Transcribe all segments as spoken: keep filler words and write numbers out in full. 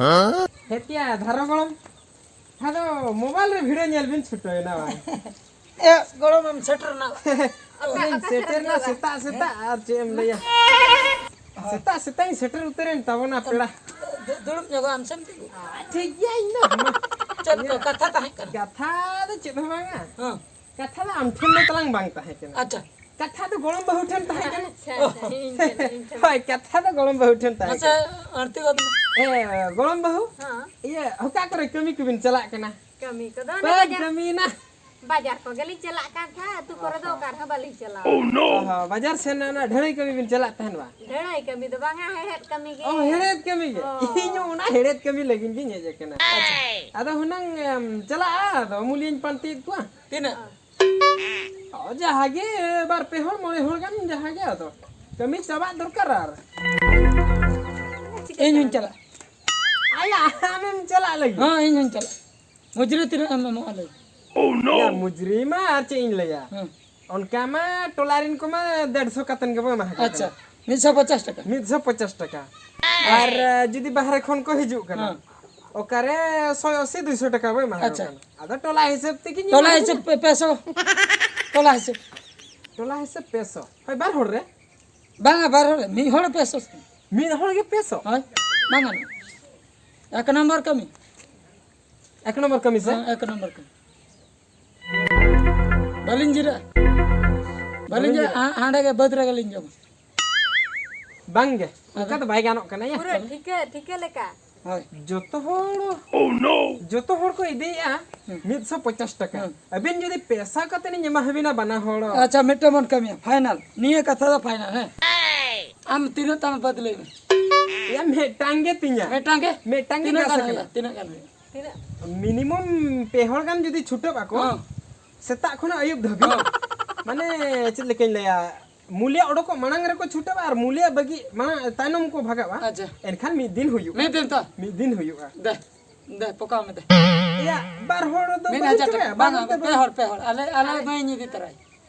ᱦᱮᱸ ᱛᱤᱭᱟ, ᱫᱷᱟᱨᱚ ᱜᱚᱲᱚᱢ᱾ ᱟᱫᱚ ᱢᱳᱵᱟᱭᱤᱞ ᱨᱮ ᱵᱷᱤᱰᱤᱭᱳ ᱧᱮᱞ ᱵᱤᱱ ᱪᱷᱩᱴᱟᱹᱣ ᱮᱱᱟ ᱵᱟᱝ? ᱮ, ᱜᱚᱲᱚᱢ ᱮᱢ ᱥᱮᱴᱮᱨ ᱮᱱᱟ᱾ ᱟᱹᱵᱤᱱ ᱥᱮᱴᱮᱨ ᱮᱱᱟ ᱥᱮᱛᱟᱜ ᱥᱮᱛᱟᱜ, ᱟᱨ ᱪᱮᱫ ᱮᱢ ᱞᱟᱹᱭᱟ? ᱥᱮᱛᱟᱜ ᱥᱮᱛᱟᱜ ᱤᱧ ᱥᱮᱴᱮᱨ ᱩᱛᱟᱹᱨᱮᱱ ᱛᱟᱵᱚᱱᱟ ᱯᱮᱲᱟ᱾ ᱫᱩ-, ᱫᱩᱲᱩᱵ ᱧᱚᱜᱚᱜ ᱟᱢ ᱥᱮ ᱢᱤᱫᱴᱤᱡ᱾ ᱴᱷᱤᱠ ᱜᱮᱭᱟ, ᱤᱧ ᱫᱚ᱾ ᱪᱮᱫ ᱠᱚ ᱠᱟᱛᱷᱟ ᱛᱟᱦᱮᱸ ᱠᱟᱱᱟ? ᱠᱟᱛᱷᱟ ᱫᱚ ᱪᱮᱫ ᱦᱚᱸ ᱵᱟᱝᱟ᱾ ᱦᱮᱸ᱾ ᱠᱟᱛᱷᱟ ᱫᱚ ᱟᱢ ᱴᱷᱮᱱ ᱫᱚ ᱛᱟᱞᱟᱝ ᱵᱟᱝ ᱛᱟᱦᱮᱸ ᱠᱟᱱᱟ᱾ ᱟᱪᱪᱷᱟ᱾ ᱠᱟᱛᱷᱟ ᱫᱚ ᱜᱚᱲᱚᱢ ᱵᱟᱹᱦᱩ ᱴᱷᱮᱱ ᱛᱟᱦᱮᱸ ᱠᱟᱱᱟ᱾ ᱟᱪᱪᱷᱟ, ᱟᱪᱪᱷᱟ, ᱤᱧ ᱴᱷᱮᱱ, ᱤᱧ ᱴᱷᱮᱱ᱾ ᱦᱳᱭ, ᱠᱟᱛᱷᱟ ᱫᱚ ᱜᱚᱲᱚᱢ ᱵᱟᱹᱦᱩ ᱴᱷᱮᱱ ᱛᱟᱦᱮᱸ ᱢᱟᱥᱮ ᱠᱟᱱᱟ᱾ ᱟᱹᱬᱛᱤ ᱜᱚᱫ ᱢᱮ᱾ ᱮ, ᱜᱚᱲᱚᱢ ᱵᱟᱹᱦᱩ, ᱦᱮᱸ᱾ ᱤᱭᱟᱹ, ᱚᱠᱟ ᱠᱚᱨᱮ ᱠᱟᱹᱢᱤ ᱠᱚᱵᱤᱱ ᱪᱟᱞᱟᱜ ᱠᱟᱱᱟ? ᱠᱟᱹᱢᱤ ᱠᱚᱫᱚ ᱚᱱᱮ ᱵᱟᱹᱫᱽ ᱵᱟᱡᱟᱨ, ᱠᱟᱹᱢᱤ ᱱᱟ᱾ ᱵᱟᱡᱟᱨ ᱠᱚᱜᱮ ᱞᱤᱧ ᱪᱟᱞᱟᱜ ᱠᱟᱱ ᱛᱟᱦᱮᱸᱫ, ᱟᱹᱛᱩ ᱠᱚᱨᱮ ᱫᱚ ᱚᱦᱚ᱾ ᱚᱠᱟ ᱨᱮᱦᱚᱸ ᱵᱟᱹᱞᱤᱧ ᱪᱟᱞᱟᱣ᱾ ᱚᱦᱚ, ᱵᱟᱡᱟᱨ ᱥᱮᱱ ᱚᱱᱟ ᱰᱷᱟᱹᱲᱟᱹᱭ ᱠᱟᱹᱢᱤ ᱵᱤᱱ ᱪᱟᱞᱟᱜ ᱛᱟᱦᱮᱱ ᱵᱟ? ᱰᱷᱟᱹᱲᱟᱹᱭ ᱠᱟᱹᱢᱤ ᱫᱚ ᱵᱟᱝᱟ, ᱦᱮᱲᱦᱮᱫ ᱠᱟᱹᱢᱤ ᱜᱮ᱾ ᱚ, ᱦᱮᱲᱦᱮᱫ ᱠᱟᱹᱢᱤ ᱜᱮ? ᱦᱚᱸ᱾ ᱤᱧ ᱦᱚᱸ ᱚᱱᱟ ᱦᱮᱲᱦᱮᱫ ᱠᱟᱹᱢᱤ ᱞᱟᱹᱜᱤᱫ ᱜᱤᱧ ᱦᱮᱡ ᱟᱠᱟᱱᱟ᱾ ᱟᱪᱪᱷᱟ᱾ ᱟᱫᱚ ᱦᱩᱱᱟᱹᱝ ᱮᱢ ᱪᱟᱞᱟᱜᱼᱟ, ᱟᱫᱚ ᱩᱢᱩᱞᱤᱭᱟᱹᱧ ᱯᱟᱱᱛᱮᱭᱮᱫ ᱠᱚᱣᱟ᱾ ᱛᱤᱱᱟᱹᱜ? ᱚ, ᱡᱟᱦᱟᱸ ᱜᱮ ᱵᱟᱨ ᱯᱮ ᱦᱚᱲ, ᱢᱚᱬᱮ ᱦᱚᱲ ᱜᱟᱱ, ᱡᱟᱦᱟᱸ ᱜᱮ ᱟᱫᱚ᱾ ᱠᱟᱹᱢᱤ ᱪᱟᱵᱟᱜ ᱫᱚᱨᱠᱟᱨ ᱟᱨ᱾ ᱤᱧ ᱦᱚᱸᱧ ᱪᱟᱞᱟᱜ᱾ ᱟᱭᱟ, ᱟᱢᱮᱢ ᱪᱟᱞᱟᱜ ᱞᱟᱹᱜᱤᱫ? ᱦᱚᱸ, ᱤᱧ ᱦᱚᱸᱧ ᱪᱟᱞᱟᱜ᱾ ᱢᱩᱡᱽᱨᱤ ᱛᱤᱱᱟᱹᱜ ᱮᱢ ᱮᱢᱚᱜᱼᱟ ᱞᱟᱹᱭ? ᱭᱟ, ᱢᱩᱡᱽᱨᱤ ᱢᱟ ᱟᱨ ᱪᱮᱫ ᱤᱧ ᱞᱟᱹᱭᱟ? ᱦᱮᱸ᱾ ᱚᱱᱠᱟ ᱢᱟ ᱴᱚᱞᱟ ᱨᱮᱱ ᱠᱚᱢᱟ ᱰᱮᱲᱥᱚ ᱠᱟᱛᱮᱱ ᱜᱮᱵᱚ ᱮᱢᱟ ᱠᱚ ᱠᱟᱱᱟ᱾ ᱟᱪᱪᱷᱟ, ᱢᱤᱫ ᱥᱚ ᱯᱚᱪᱟᱥ ᱴᱟᱠᱟ᱾ ᱢᱤᱫ ᱥᱚ ᱯᱚᱪᱟᱥ ᱴᱟᱠᱟ᱾ ᱟᱨ, ᱟ, ᱡᱩᱫᱤ ᱵᱟᱦᱨᱮ ᱠᱷᱚᱱ ᱠᱚ ᱦᱤᱡᱩᱜ ᱠᱟᱱᱟ, ᱦᱮᱸ᱾ ᱚᱠᱟᱨᱮ ᱥᱚᱭ ᱟᱥᱤ, ᱫᱩᱭᱥᱚ ᱴᱟᱠᱟ ᱵᱚ ᱮᱢᱟ ᱠᱚ ᱟᱪᱪᱷᱟ᱾ ᱠᱟᱱᱟ᱾ ᱟᱫᱚ ᱴᱚᱞᱟ ᱦᱤᱥᱟᱹᱵ ᱛᱮᱜᱮ ᱴᱚᱞᱟ ᱦᱤᱥᱟᱹᱵ ᱯᱮ, ᱯᱮ ᱥᱚ᱾ ᱴᱚᱞᱟ ᱦᱤᱥᱟᱹᱵ᱾ ᱴᱚᱞᱟ ᱦᱤᱥᱟᱹᱵ ᱯᱮ ᱥᱚ᱾ ᱦᱳᱭ, ᱵᱟᱨ ᱦᱚᱲ ᱨᱮ? ᱵᱟᱝᱟ, ᱵᱟᱨ ᱦᱚᱲ ᱨᱮ᱾ ᱢᱤᱫ ᱦᱚᱲ ᱯᱮ ᱥᱚ᱾ ᱢᱤᱫ ᱦᱚᱲ ᱜᱮ ᱯᱮ ᱥᱚ? ᱦᱳᱭ, ᱵᱟᱝ ᱜᱟᱱᱚᱜᱼᱟ᱾ ᱮᱠ ᱱᱟᱢᱵᱟᱨ ᱠᱟᱹᱢᱤ᱾ ᱮᱠ ᱱᱚᱢᱵᱚᱨ ᱠᱟᱹᱢᱤ ᱥᱮ? ᱦᱮᱸ, ᱮᱠ ᱱᱚᱢᱵᱚᱨ ᱠᱟᱹᱢᱤ᱾ ᱵᱟᱹᱞᱤᱧ ᱡᱤᱨᱟᱹᱜᱼᱟ᱾ ᱵᱟᱹᱞᱤᱧ ᱵᱟᱹᱞᱤᱧ ᱡᱤᱨᱟᱹᱜᱼᱟ᱾ ᱡᱤᱨᱟᱹᱜᱼᱟ᱾ ᱦᱟ-, ᱦᱟᱸᱰᱮ ᱜᱮ ᱵᱟᱹᱫᱽ ᱨᱮᱜᱮ ᱞᱤᱧ ᱡᱚᱢᱟ᱾ ᱵᱟᱝ ᱜᱮ, ᱚᱱᱠᱟ ᱟᱫᱚ? ᱫᱚ ᱵᱟᱭ ᱜᱟᱱᱚᱜ ᱠᱟᱱᱟ ᱭᱟ᱾ ᱯᱩᱨᱟᱹ ᱴᱷᱤᱠᱟᱹ, ᱴᱷᱤᱠᱟᱹ ᱞᱮᱠᱟ᱾ ᱦᱳᱭ᱾ ᱡᱚᱛᱚ ᱦᱚᱲ, ᱡᱚᱛᱚ ᱦᱚᱲ ᱠᱚ ᱤᱫᱤᱭᱮᱫᱼᱟ ᱦᱮᱸ᱾ ᱢᱤᱫ ᱥᱚ ᱯᱚᱪᱟᱥ ᱴᱟᱠᱟ᱾ ᱦᱮᱸ᱾ ᱟᱹᱵᱤᱱ ᱡᱩᱫᱤ ᱯᱮ ᱥᱚ ᱠᱟᱛᱮ ᱞᱤᱧ ᱮᱢᱟ ᱦᱟᱹᱵᱤᱱᱟ ᱵᱟᱱᱟ ᱦᱚᱲ᱾ ᱟᱪᱪᱷᱟ, ᱢᱤᱫᱴᱟᱝ ᱵᱚᱱ ᱠᱟᱹᱢᱤᱭᱟ, ᱯᱷᱟᱭᱱᱟᱞ᱾ ᱱᱤᱭᱟᱹ ᱠᱟᱛᱷᱟ ᱫᱚ ᱯᱷᱟᱭᱱᱟᱞ, ᱦᱮᱸ? ᱟᱢ ᱛᱤᱱᱟᱹᱜ ᱛᱟᱢ ᱵᱟᱹᱫᱽ ᱞᱟᱹᱭ ᱢᱮ᱾ ᱭᱟ, ᱢᱤᱫᱴᱟᱝ ᱜᱮ ᱛᱤᱧᱟ᱾ ᱢᱤᱫᱴᱟᱝ ᱜᱮ? ᱢᱤᱫᱴᱟᱝ ᱜᱮ ᱛᱤᱱᱟᱹᱜ ᱪᱟᱥ ᱜᱟᱱ ᱟᱠᱟᱱᱟ᱾ ᱦᱩᱭᱩᱜᱼᱟ? ᱛᱤᱱᱟᱹᱜ ᱜᱟᱱ ᱦᱩᱭᱩᱜᱼᱟ? ᱛᱤᱱᱟᱹᱜ? ᱢᱤᱱᱤᱢᱟᱢ ᱯᱮ ᱦᱚᱲ ᱜᱟᱱ ᱡᱩᱫᱤ ᱪᱷᱩᱴᱟᱹᱜ ᱟᱠᱚ, ᱦᱚᱸ᱾ ᱥᱮᱛᱟᱜ ᱠᱷᱚᱱᱟᱜ ᱟᱹᱭᱩᱵ ᱫᱷᱟᱹᱵᱤᱡ, ᱦᱚᱸ᱾ ᱢᱟᱱᱮ ᱪᱮᱫ ᱞᱮᱠᱟᱧ ᱞᱟᱹᱭᱟ, ᱢᱩᱞᱤᱭᱟ ᱚᱰᱚᱠᱚᱜ ᱢᱟᱲᱟᱝ ᱨᱮᱠᱚ ᱪᱷᱩᱴᱟᱹᱜᱼᱟ ᱟᱨ ᱢᱩᱞᱤᱭᱟ ᱵᱟᱹᱜᱤ ᱢᱟᱲᱟᱝ, ᱛᱟᱭᱱᱚᱢ ᱠᱚ ᱵᱷᱟᱜᱟᱜᱼᱟ᱾ ᱟᱪᱪᱷᱟ᱾ ᱮᱱᱠᱷᱟᱱ ᱢᱤᱫ ᱫᱤᱱ ᱦᱩᱭᱩᱜᱼᱟ᱾ ᱢᱤᱫ ᱫᱤᱱ ᱛᱚ? ᱢᱤᱫ ᱫᱤᱱ ᱦᱩᱭᱩᱜᱼᱟ᱾ ᱫᱮ, ᱫᱮ, ᱯᱚᱠᱟᱣ ᱢᱮ ᱫᱮ᱾ ᱮᱭᱟ, ᱵᱟᱨ ᱦᱚᱲ ᱫᱚ ᱢᱤᱫ ᱵᱟᱹᱜᱤ ᱦᱟᱡᱟᱨ ᱪᱚ ᱴᱟᱠᱟ᱾ ᱵᱟᱨ ᱵᱟᱝᱟ, ᱦᱚᱲ ᱫᱚ ᱯᱮ ᱦᱚᱲ, ᱯᱮ ᱦᱚᱲ᱾ ᱟᱞᱮ, ᱟᱞᱮ ᱢᱟᱹᱭᱤᱧ ᱤᱫᱤ ᱛᱚᱨᱟᱭᱟ᱾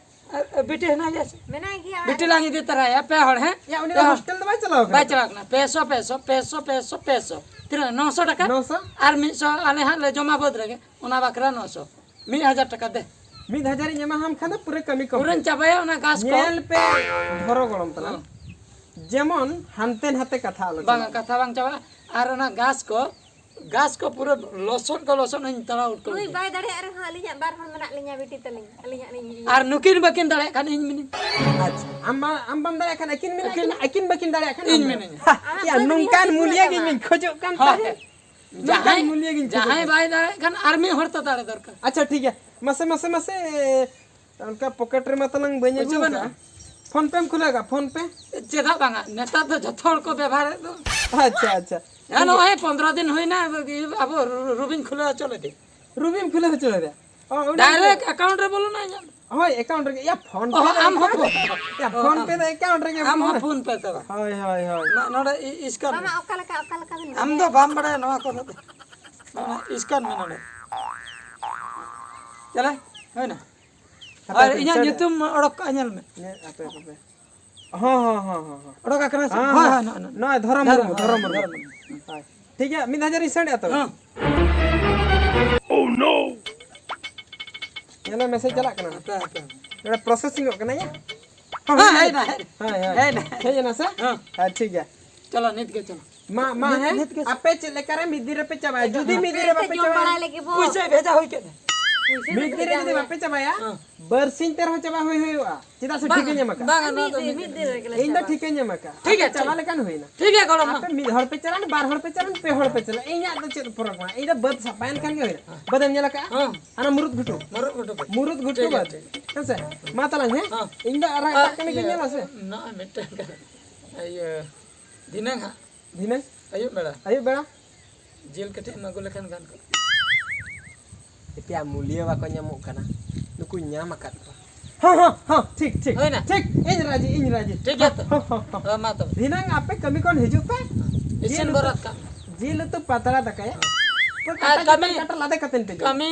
ᱟᱨ, ᱟᱨ ᱵᱤᱴᱤ ᱦᱮᱱᱟᱭ ᱜᱮᱭᱟ ᱥᱮ? ᱢᱮᱱᱟᱭ ᱜᱮᱭᱟ᱾ ᱵᱤᱴᱤ ᱞᱟᱝ ᱤᱫᱤ ᱛᱚᱨᱟᱭᱟ, ᱯᱮ ᱦᱚᱲ, ᱦᱮᱸ? ᱭᱟ, ᱩᱱᱤ ᱯᱮ ᱫᱚ ᱦᱚᱲ᱾ ᱦᱳᱥᱴᱮᱞ ᱫᱚ ᱵᱟᱭ ᱪᱟᱞᱟᱣ ᱠᱟᱱᱟ ᱵᱟᱭ ᱛᱚ? ᱪᱟᱞᱟᱣ ᱠᱟᱱᱟ᱾ ᱯᱮ ᱥᱚ, ᱯᱮ ᱥᱚ, ᱯᱮ ᱥᱚ, ᱯᱮ ᱥᱚ᱾ ᱛᱤᱱᱟᱹᱜ, ᱱᱚᱥᱚ ᱴᱟᱠᱟ? ᱱᱚᱥᱚ᱾ ᱟᱨ ᱢᱤᱫ ᱥᱚ ᱟᱞᱮ ᱦᱟᱸᱜ ᱞᱮ ᱡᱚᱢᱟ ᱵᱟᱹᱫᱽ ᱨᱮᱜᱮ, ᱚᱱᱟ ᱵᱟᱠᱷᱨᱟ ᱱᱚᱥᱚ᱾ ᱢᱤᱫ ᱦᱟᱡᱟᱨ ᱴᱟᱠᱟ ᱫᱮ᱾ ᱢᱤᱫ ᱦᱟᱡᱟᱨ ᱤᱧ ᱮᱢᱟᱦᱟᱢ ᱠᱷᱟᱱ ᱫᱚ ᱯᱩᱨᱟᱹ ᱠᱟᱹᱢᱤ ᱠᱚᱢ᱾ ᱯᱩᱨᱟᱹᱧ ᱪᱟᱵᱟᱭᱟ ᱚᱱᱟ ᱜᱷᱟᱥ ᱠᱚ᱾ ᱧᱮᱞ ᱯᱮ, ᱫᱷᱚᱨᱚ ᱜᱚᱲᱚᱢ ᱛᱟᱞᱟᱝ᱾ ᱦᱮᱸ᱾ ᱡᱮᱢᱚᱱ ᱦᱟᱱᱛᱮ ᱱᱟᱛᱮ ᱠᱟᱛᱷᱟ ᱟᱞᱚ ᱵᱟᱝᱟ, ᱪᱟᱞᱟᱜ᱾ ᱠᱟᱛᱷᱟ ᱵᱟᱝ ᱪᱟᱵᱟᱜᱼᱟ᱾ ᱟᱨ ᱚᱱᱟ ᱜᱷᱟᱥ ᱠᱚ, ᱜᱷᱟᱥ ᱠᱚ ᱯᱩᱨᱟᱹ ᱞᱚᱥᱚᱫ ᱠᱚ ᱞᱚᱥᱚᱫ ᱤᱧ ᱛᱟᱲᱟᱣ ᱩᱴᱠᱟᱹᱣ ᱱᱩᱭ ᱠᱮᱫᱟ᱾ ᱵᱟᱭ ᱫᱟᱲᱮᱭᱟᱜ ᱨᱮᱦᱚᱸ ᱟᱹᱞᱤᱧᱟᱜ ᱵᱟᱨ ᱦᱚᱲ ᱢᱮᱱᱟᱜ ᱞᱤᱧᱟ, ᱵᱤᱴᱤ ᱛᱟᱹᱞᱤᱧ, ᱟᱹᱞᱤᱧᱟᱜ ᱞᱤᱧ ᱤᱭᱟᱹ᱾ ᱟᱨ ᱱᱩᱠᱤᱱ ᱵᱟᱹᱠᱤᱱ ᱫᱟᱲᱮᱭᱟᱜ ᱠᱷᱟᱱ ᱤᱧ ᱢᱤᱱᱟᱹᱧ᱾ ᱟᱪᱪᱷᱟ, ᱟᱢ ᱢᱟ, ᱟᱢ ᱵᱟᱢ ᱫᱟᱲᱮᱭᱟᱜ ᱠᱷᱟᱱ ᱟᱹᱠᱤᱱ ᱢᱮᱱᱟᱜ ᱟᱹᱠᱤᱱ ᱠᱤᱱᱟ, ᱟᱹᱠᱤᱱ ᱵᱟᱹᱠᱤᱱ ᱫᱟᱲᱮᱭᱟᱜ ᱠᱷᱟᱱ ᱤᱧ ᱟᱢ ᱢᱤᱱᱟᱹᱧᱟ᱾ ᱢᱮᱱᱟᱹᱧᱟ᱾ ᱦᱟ, ᱟᱢᱟᱜ ᱭᱟ, ᱫᱚ ᱱᱚᱝᱠᱟᱱ ᱱᱤᱭᱟᱹ ᱢᱩᱞᱤᱭᱟᱹ ᱜᱮ ᱜᱤᱧ ᱢᱮᱱᱟᱜᱼᱟ᱾ ᱠᱷᱚᱡᱚᱜ ᱠᱟᱱ ᱦᱳᱭ᱾ ᱛᱟᱦᱮᱸᱫ᱾ ᱱᱚᱝᱠᱟᱱ ᱡᱟᱦᱟᱸᱭ, ᱢᱩᱞᱤᱭᱟᱹ ᱜᱤᱧ ᱡᱟᱦᱟᱸᱭ ᱠᱷᱚᱡᱚᱜ ᱠᱟᱱᱟ᱾ ᱵᱟᱭ ᱫᱟᱲᱮᱭᱟᱜ ᱠᱷᱟᱱ ᱟᱨ ᱢᱤᱫ ᱦᱚᱲ ᱛᱚ ᱫᱟᱲᱮ ᱫᱚᱨᱠᱟᱨ᱾ ᱟᱪᱪᱷᱟ, ᱴᱷᱤᱠ ᱜᱮᱭᱟ, ᱢᱟᱥᱮ, ᱢᱟᱥᱮ, ᱢᱟᱥᱮ, ᱚᱱᱠᱟ ᱯᱚᱠᱮᱴ ᱨᱮᱢᱟ ᱛᱟᱞᱟᱝ ᱵᱟᱹᱧ ᱟᱹᱜᱩ ᱯᱚᱭᱥᱟ ᱵᱟᱹᱱᱩᱜᱼᱟ᱾ ᱠᱟᱜᱼᱟ᱾ ᱯᱷᱳᱱ ᱯᱮᱢ ᱠᱷᱩᱞᱟᱹᱣ ᱠᱟᱜᱼᱟ, ᱯᱷᱳᱱ ᱯᱮ? ᱪᱮᱫᱟᱜ ᱵᱟᱝᱟ? ᱱᱮᱛᱟᱨ ᱫᱚ ᱡᱷᱚᱛᱚ ᱦᱚᱲ ᱠᱚ ᱵᱮᱵᱷᱟᱨᱮᱫ ᱫᱚ᱾ ᱟᱪᱪᱷᱟ, ᱟᱪᱪᱷᱟ᱾ ᱦᱮᱸ, ᱱᱚᱜᱼᱚᱭ ᱯᱚᱱᱫᱽᱨᱚ ᱫᱤᱱ ᱦᱩᱭᱱᱟ, ᱟᱵᱚ ᱨᱩ-, ᱨᱩᱵᱤᱧ ᱠᱷᱩᱞᱟᱹᱣ ᱦᱚᱪᱚ ᱞᱮᱫᱮ᱾ ᱨᱩᱵᱤᱢ ᱠᱷᱩᱞᱟᱹᱣ ᱦᱚᱪᱚ ᱞᱮᱫᱮ? ᱚ, ᱩᱱᱤ ᱰᱟᱭᱨᱮᱠᱴ ᱮᱠᱟᱣᱩᱱᱴ ᱨᱮ ᱵᱚᱞᱚᱱᱟ ᱤᱧᱟᱹᱜ᱾ ᱦᱳᱭ, ᱮᱠᱟᱣᱩᱱᱴ ᱨᱮᱜᱮ᱾ ᱭᱟ, ᱯᱷᱳᱱ ᱚ, ᱯᱮ ᱫᱚ ᱟᱢ ᱦᱚᱸ ᱮᱠᱟᱣᱩᱱᱴ ᱯᱷᱳᱱ᱾ ᱨᱮ᱾ ᱭᱟ, ᱚ, ᱯᱷᱳᱱ ᱟᱢ᱾ ᱯᱮ ᱫᱚ ᱮᱠᱟᱣᱩᱱᱴ ᱨᱮᱜᱮ ᱟᱢ ᱦᱚᱸ ᱵᱚᱞᱚᱱᱟ᱾ ᱯᱷᱳᱱ ᱯᱮ ᱛᱚᱵᱮ᱾ ᱦᱳᱭ, ᱦᱳᱭ, ᱦᱳᱭ᱾ ᱢᱟ, ᱱᱚᱰᱮ ᱤ-, ᱥᱠᱮᱱ ᱢᱟᱢᱟ, ᱢᱮ᱾ ᱚᱠᱟ ᱞᱮᱠᱟ, ᱚᱠᱟ ᱞᱮᱠᱟ ᱵᱤᱱ ᱟᱢ ᱵᱟᱲᱟᱭᱟ? ᱫᱚ ᱵᱟᱢ ᱵᱟᱲᱟᱭᱟ ᱱᱚᱣᱟ ᱠᱚᱫᱚ᱾ ᱢᱟᱱᱮ ᱥᱠᱮᱱ ᱢᱮ ᱱᱚᱰᱮ᱾ ᱪᱟᱞᱮ, ᱦᱩᱭᱱᱟ᱾ ᱦᱟᱯᱮ, ᱟᱨ ᱦᱟᱯᱮ, ᱤᱧᱟᱹᱜ ᱥᱟᱰᱮ᱾ ᱧᱩᱛᱩᱢ ᱚᱰᱚᱠ ᱠᱟᱜᱼᱟ, ᱧᱮᱞ ᱢᱮ᱾ ᱧᱮ-, ᱦᱟᱯᱮ, ᱦᱟᱯᱮ᱾ ᱦᱚᱸ, ᱦᱚᱸ, ᱦᱚᱸ, ᱦᱚᱸ, ᱦᱚᱸ᱾ ᱚᱰᱚᱠ ᱟᱠᱟᱱᱟ ᱥᱮ? ᱦᱚᱸ, ᱦᱳᱭ, ᱦᱚᱸ᱾ ᱦᱳᱭ, ᱱᱚᱜᱼᱚᱭ᱾ ᱱᱚᱜᱼᱚᱭ ᱫᱷᱚᱨᱚᱢ ᱫᱷᱚᱨᱚᱢ, ᱢᱩᱨᱢᱩ, ᱫᱷᱚᱨᱚᱢ ᱫᱷᱚᱨᱚᱢ ᱢᱩᱨᱢᱩ᱾ ᱢᱩᱨᱢᱩ᱾ ᱦᱳᱭ᱾ ᱴᱷᱤᱠ ᱜᱮᱭᱟ, ᱢᱤᱫ ᱫᱷᱟᱣ ᱡᱟᱹᱨᱤᱧ ᱥᱮᱱᱰ ᱮᱫᱟ ᱛᱚᱵᱮ᱾ ᱦᱚᱸ᱾ ᱧᱮᱞ ᱢᱮ, ᱢᱮᱥᱮᱡᱽ ᱪᱟᱞᱟᱜ ᱠᱟᱱᱟ᱾ ᱦᱟᱯᱮ, ᱦᱟᱯᱮ᱾ ᱱᱚᱰᱮ ᱯᱨᱚᱥᱮᱥᱤᱝ ᱚᱜ ᱠᱟᱱᱟ, ᱭᱟ? ᱦᱮᱸ, ᱦᱮᱡ ᱮᱱᱟ, ᱦᱮᱡ ᱮᱱᱟ᱾ ᱦᱳᱭ, ᱦᱳᱭ᱾ ᱦᱮᱡ ᱮᱱᱟ᱾ ᱦᱮᱡ ᱮᱱᱟ ᱥᱮ? ᱦᱮᱸ᱾ ᱦᱮᱸ, ᱴᱷᱤᱠ ᱜᱮᱭᱟ᱾ ᱪᱚᱞᱚ, ᱱᱤᱛ ᱜᱮ ᱪᱚᱞᱚ᱾ ᱢᱟ, ᱢᱟ, ᱱᱤᱛ, ᱦᱮᱸ? ᱱᱤᱛ ᱜᱮ᱾ ᱟᱯᱮ ᱪᱮᱫ ᱞᱮᱠᱟ ᱨᱮ ᱢᱤᱫ ᱫᱤᱱ ᱨᱮᱯᱮ ᱪᱟᱵᱟᱭᱟ? ᱡᱩᱫᱤ ᱢᱤᱫ ᱫᱤᱱ ᱨᱮ ᱵᱟᱯᱮ ᱡᱚᱢ ᱪᱟᱵᱟᱭᱟ, ᱵᱟᱲᱟ ᱞᱟᱹᱜᱤᱫ ᱵᱚ᱾ ᱯᱩᱭᱥᱟᱹ ᱵᱷᱮᱡᱟ ᱦᱩᱭ ᱠᱮᱫ᱾ ᱯᱩᱭᱥᱟᱹ ᱢᱤᱫ ᱫᱚ ᱫᱤᱱ ᱨᱮ ᱵᱷᱮᱡᱟ ᱡᱩᱫᱤ ᱦᱩᱭᱩᱜᱼᱟ᱾ ᱵᱟᱯᱮ ᱪᱟᱵᱟᱭᱟ, ᱦᱮᱸ᱾ ᱵᱟᱨ ᱥᱤᱧ ᱛᱮ ᱨᱮᱦᱚᱸ ᱪᱟᱵᱟ ᱦᱩᱭ ᱦᱩᱭᱩᱜᱼᱟ᱾ ᱪᱮᱫᱟᱜ ᱥᱮ ᱵᱟᱝᱟ, ᱴᱷᱤᱠᱟᱹᱧ ᱮᱢ ᱟᱠᱟᱫ᱾ ᱵᱟᱝᱟ, ᱱᱚᱣᱟ ᱫᱚ ᱢᱤᱫ ᱢᱤᱫ ᱫᱤᱱ ᱨᱮᱜᱮ ᱞᱮ ᱤᱧ ᱫᱚ ᱪᱟᱵᱟᱭᱟ᱾ ᱴᱷᱤᱠᱟᱹᱧ ᱮᱢ ᱟᱠᱟᱫ᱾ ᱴᱷᱤᱠ ᱟᱯᱮ ᱜᱮᱭᱟ, ᱪᱟᱵᱟ ᱴᱷᱤᱠ᱾ ᱞᱮᱠᱟᱱ ᱦᱩᱭᱱᱟ᱾ ᱴᱷᱤᱠ ᱜᱮᱭᱟ, ᱜᱚᱲᱚᱢ ᱢᱟ᱾ ᱟᱯᱮ ᱢᱤᱫ ᱦᱚᱲ ᱯᱮ ᱪᱟᱞᱟᱜᱼᱟ, ᱵᱟᱨ ᱦᱚᱲ ᱯᱮ ᱪᱟᱞᱟᱜᱼᱟ, ᱯᱮ ᱦᱚᱲ ᱯᱮ ᱪᱟᱞᱟᱜᱼᱟ, ᱤᱧᱟᱹᱜ ᱫᱚ ᱪᱮᱫ ᱯᱚᱨᱚᱵᱽ ᱠᱟᱱᱟ? ᱤᱧ ᱫᱚ ᱵᱟᱹᱫᱽ ᱥᱟᱯᱷᱟᱭᱮᱱ ᱠᱷᱟᱱ ᱜᱮ ᱦᱩᱭᱱᱟ᱾ ᱦᱮᱸ᱾ ᱵᱟᱹᱫᱽ ᱮᱢ ᱧᱮᱞ ᱟᱠᱟᱫᱼᱟ? ᱦᱮᱸ᱾ ᱦᱟᱱᱟ ᱢᱩᱨᱩᱫ ᱜᱷᱩᱴᱩ᱾ ᱢᱩᱨᱩᱫ ᱜᱷᱩᱴᱩ ᱴᱷᱤᱠ ᱜᱮᱭᱟ, ᱵᱟᱹᱫᱽ᱾ ᱴᱷᱤᱠ᱾ ᱦᱮᱸ ᱥᱮ? ᱦᱮᱸ᱾ ᱢᱟ ᱛᱟᱞᱟᱝ, ᱦᱮᱸ? ᱦᱮᱸ᱾ ᱤᱧ ᱫᱚ ᱟᱨ ᱟᱨ ᱮᱴᱟᱜ ᱠᱟᱹᱢᱤ ᱠᱚᱧ ᱤᱭᱟᱹ, ᱧᱮᱞᱟ ᱥᱮ? ᱱᱚᱜᱼᱚᱭ ᱢᱤᱫᱴᱟᱝ ᱠᱟᱛᱷᱟ᱾ ᱤᱭᱟᱹ, ᱫᱷᱤᱱᱟᱹᱝ ᱦᱟᱸᱜ᱾ ᱫᱷᱤᱱᱟᱹᱝ? ᱟᱹᱭᱩᱵ ᱵᱮᱲᱟ᱾ ᱟᱹᱭᱩᱵ ᱵᱮᱲᱟ? ᱡᱤᱞ ᱠᱟᱹᱴᱤᱡ ᱮᱢ ᱟᱹᱜᱩ ᱞᱮᱠᱷᱟᱱ ᱜᱟᱱ ᱠᱚᱜᱼᱟ᱾ ᱮᱯᱮᱭᱟ ᱢᱩᱞᱤᱭᱟᱹ ᱵᱟᱠᱚ ᱧᱟᱢᱚᱜ ᱠᱟᱱᱟ᱾ ᱱᱩᱠᱩᱧ ᱧᱟᱢ ᱟᱠᱟᱫ ᱠᱚᱣᱟ᱾ ᱦᱚᱸ, ᱦᱚᱸ, ᱦᱚᱸ, ᱴᱷᱤᱠ, ᱴᱷᱤᱠ, ᱦᱩᱭᱱᱟ? ᱴᱷᱤᱠ᱾ ᱤᱧ ᱨᱟᱡᱤ, ᱤᱧ ᱨᱟᱡᱤ᱾ ᱴᱷᱤᱠ ᱜᱮᱭᱟ ᱛᱚ? ᱦᱚᱸ, ᱦᱚᱸ, ᱦᱚᱸ᱾ ᱦᱳᱭ, ᱢᱟ ᱛᱚᱵᱮ᱾ ᱫᱷᱤᱱᱟᱹᱝ ᱟᱯᱮ ᱠᱟᱹᱢᱤ ᱠᱷᱚᱱ ᱦᱤᱡᱩᱜ ᱯᱮ᱾ ᱤᱥᱤᱱ ᱡᱤᱞ ᱩᱛᱩ, ᱵᱚᱨᱟᱛ ᱠᱟᱜ ᱢᱮ᱾ ᱡᱤᱞ ᱩᱛᱩ ᱯᱟᱛᱲᱟ ᱫᱟᱠᱟᱭᱟ᱾ ᱦᱚᱸ᱾ ᱯᱩᱨᱟᱹ ᱟᱨ ᱠᱟᱴᱟ ᱠᱟᱹᱢᱤ, ᱠᱟᱴᱟ ᱞᱟᱫᱮ ᱠᱟᱛᱮᱱ ᱯᱮ ᱡᱚᱢᱟ᱾ ᱠᱟᱹᱢᱤ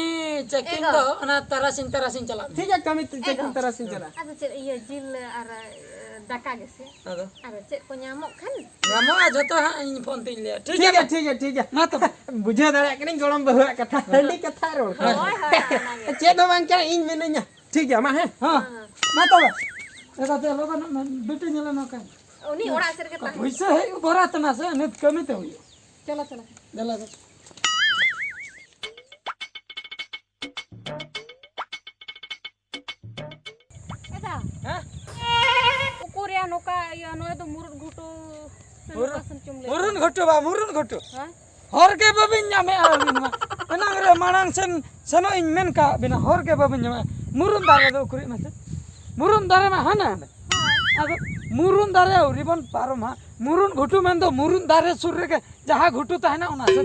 ᱪᱮᱠᱤᱝ ᱮᱜᱳ᱾ ᱫᱚ ᱚᱱᱟ ᱛᱟᱨᱟᱥᱤᱧ, ᱛᱟᱨᱟᱥᱤᱧ ᱪᱟᱞᱟᱜ ᱢᱮ᱾ ᱴᱷᱤᱠ ᱜᱮᱭᱟ, ᱠᱟᱹᱢᱤ ᱪᱮᱠᱤᱝ ᱮᱜᱳ᱾ ᱛᱟᱨᱟᱥᱤᱧ ᱪᱟᱞᱟᱜᱼᱟ᱾ ᱟᱫᱚ ᱪᱮᱫ ᱤᱭᱟᱹ ᱡᱤᱞ ᱟᱨ, ᱮ, ᱫᱟᱠᱟ ᱜᱮᱥᱮ᱾ ᱟᱫᱚ? ᱟᱫᱚ ᱪᱮᱫ ᱠᱚ ᱧᱟᱢᱚᱜ ᱠᱷᱟᱱ? ᱧᱟᱢᱚᱜᱼᱟ ᱡᱚᱛᱚ ᱦᱟᱸᱜ, ᱤᱧ ᱯᱷᱳᱱ ᱛᱤᱧ ᱞᱟᱹᱭᱟ᱾ ᱴᱷᱤᱠ ᱴᱷᱤᱠ ᱜᱮᱭᱟ, ᱜᱮᱭᱟ? ᱴᱷᱤᱠ ᱜᱮᱭᱟ, ᱴᱷᱤᱠ ᱜᱮᱭᱟ᱾ ᱢᱟ ᱛᱚᱵᱮ᱾ ᱵᱩᱡᱷᱟᱹᱣ ᱫᱟᱲᱮᱭᱟᱜ ᱠᱟᱹᱱᱟᱹᱧ ᱜᱚᱲᱚᱢ ᱵᱟᱹᱦᱩᱣᱟᱜ ᱠᱟᱛᱷᱟ᱾ ᱦᱮᱸ᱾ ᱦᱟᱺᱰᱤ ᱠᱟᱛᱷᱟ ᱨᱚᱲ ᱠᱟᱱᱟ᱾ ᱦᱳᱭ, ᱦᱳᱭ, ᱚᱱᱟᱜᱮ᱾ ᱪᱮᱫ ᱦᱚᱸ ᱵᱟᱝ ᱠᱟᱱᱟ, ᱤᱧ ᱢᱤᱱᱟᱹᱧᱟ᱾ ᱴᱷᱤᱠ ᱜᱮᱭᱟ, ᱢᱟ ᱦᱮᱸ᱾ ᱦᱮᱸ᱾ ᱢᱟ ᱛᱚᱵᱮ᱾ ᱮ ᱜᱟᱛᱮ, ᱞᱚᱜᱚᱱ ᱢᱮ, ᱵᱤᱴᱤ ᱧᱮᱞᱮ ᱱᱚᱝᱠᱟ᱾ ᱩᱱᱤ ᱚᱲᱟᱜ ᱥᱮᱫ ᱨᱮᱜᱮ ᱛᱟᱦᱮᱸ᱾ ᱯᱩᱭᱥᱟᱹ ᱦᱮᱡ ᱵᱷᱚᱨᱟ ᱛᱟᱱᱟ ᱥᱮ, ᱱᱤᱛ ᱠᱟᱹᱢᱤ ᱛᱮ ᱦᱩᱭᱩᱜᱼᱟ᱾ ᱪᱚᱞᱚ, ᱪᱚᱞᱚ᱾ ᱫᱮᱞᱟ ᱫᱚ᱾ ᱮᱫᱟ᱾ ᱦᱮᱸ? ᱩᱠᱩᱨᱭᱟ ᱱᱚᱝᱠᱟ ᱤᱭᱟᱹ, ᱱᱚᱜᱼᱚᱭ ᱫᱚ ᱢᱩᱨᱩᱫ ᱜᱷᱩᱴᱩ ᱥᱮ ᱢᱩᱨᱩᱫ, ᱱᱚᱝᱠᱟ ᱥᱮᱱ ᱪᱚᱢ ᱞᱟᱹᱭ ᱢᱩᱨᱩᱫ ᱠᱮᱫᱟ᱾ ᱜᱷᱩᱴᱩ ᱵᱟ, ᱢᱩᱨᱩᱫ ᱜᱷᱩᱴᱩ᱾ ᱦᱮᱸ? ᱦᱚᱨ ᱜᱮ ᱵᱟᱹᱵᱤᱱ ᱧᱟᱢᱮᱜᱼᱟ ᱟᱹᱵᱤᱱ ᱢᱟ᱾ ᱮᱱᱟᱝ ᱨᱮ ᱢᱟᱲᱟᱝ ᱥᱮᱱ ᱥᱮᱱᱚᱜ ᱤᱧ ᱢᱮᱱ ᱠᱟᱜ ᱵᱤᱱᱟ, ᱦᱚᱨ ᱜᱮ ᱵᱟᱹᱵᱤᱱ ᱧᱟᱢᱮᱜᱼᱟ᱾ ᱢᱩᱨᱩᱫ ᱫᱟᱨᱮ ᱫᱚ ᱩᱠᱩᱨᱤᱡ ᱢᱟᱥᱮ? ᱢᱩᱨᱩᱫ ᱫᱟᱨᱮ ᱢᱟ ᱦᱟᱱᱟ ᱦᱟᱸᱰᱮ᱾ ᱦᱳᱭ᱾ ᱟᱫᱚ ᱢᱩᱨᱩᱫ ᱫᱟᱨᱮ ᱟᱹᱣᱨᱤ ᱵᱚᱱ ᱯᱟᱨᱚᱢᱟ᱾ ᱢᱩᱨᱩᱫ ᱜᱷᱩᱴᱩ ᱢᱮᱱᱫᱚ ᱢᱩᱨᱩᱫ ᱫᱟᱨᱮ ᱥᱩᱨ ᱨᱮᱜᱮ ᱡᱟᱦᱟᱸ ᱜᱷᱩᱴᱩ ᱛᱟᱦᱮᱱᱟ ᱚᱱᱟ ᱥᱮ?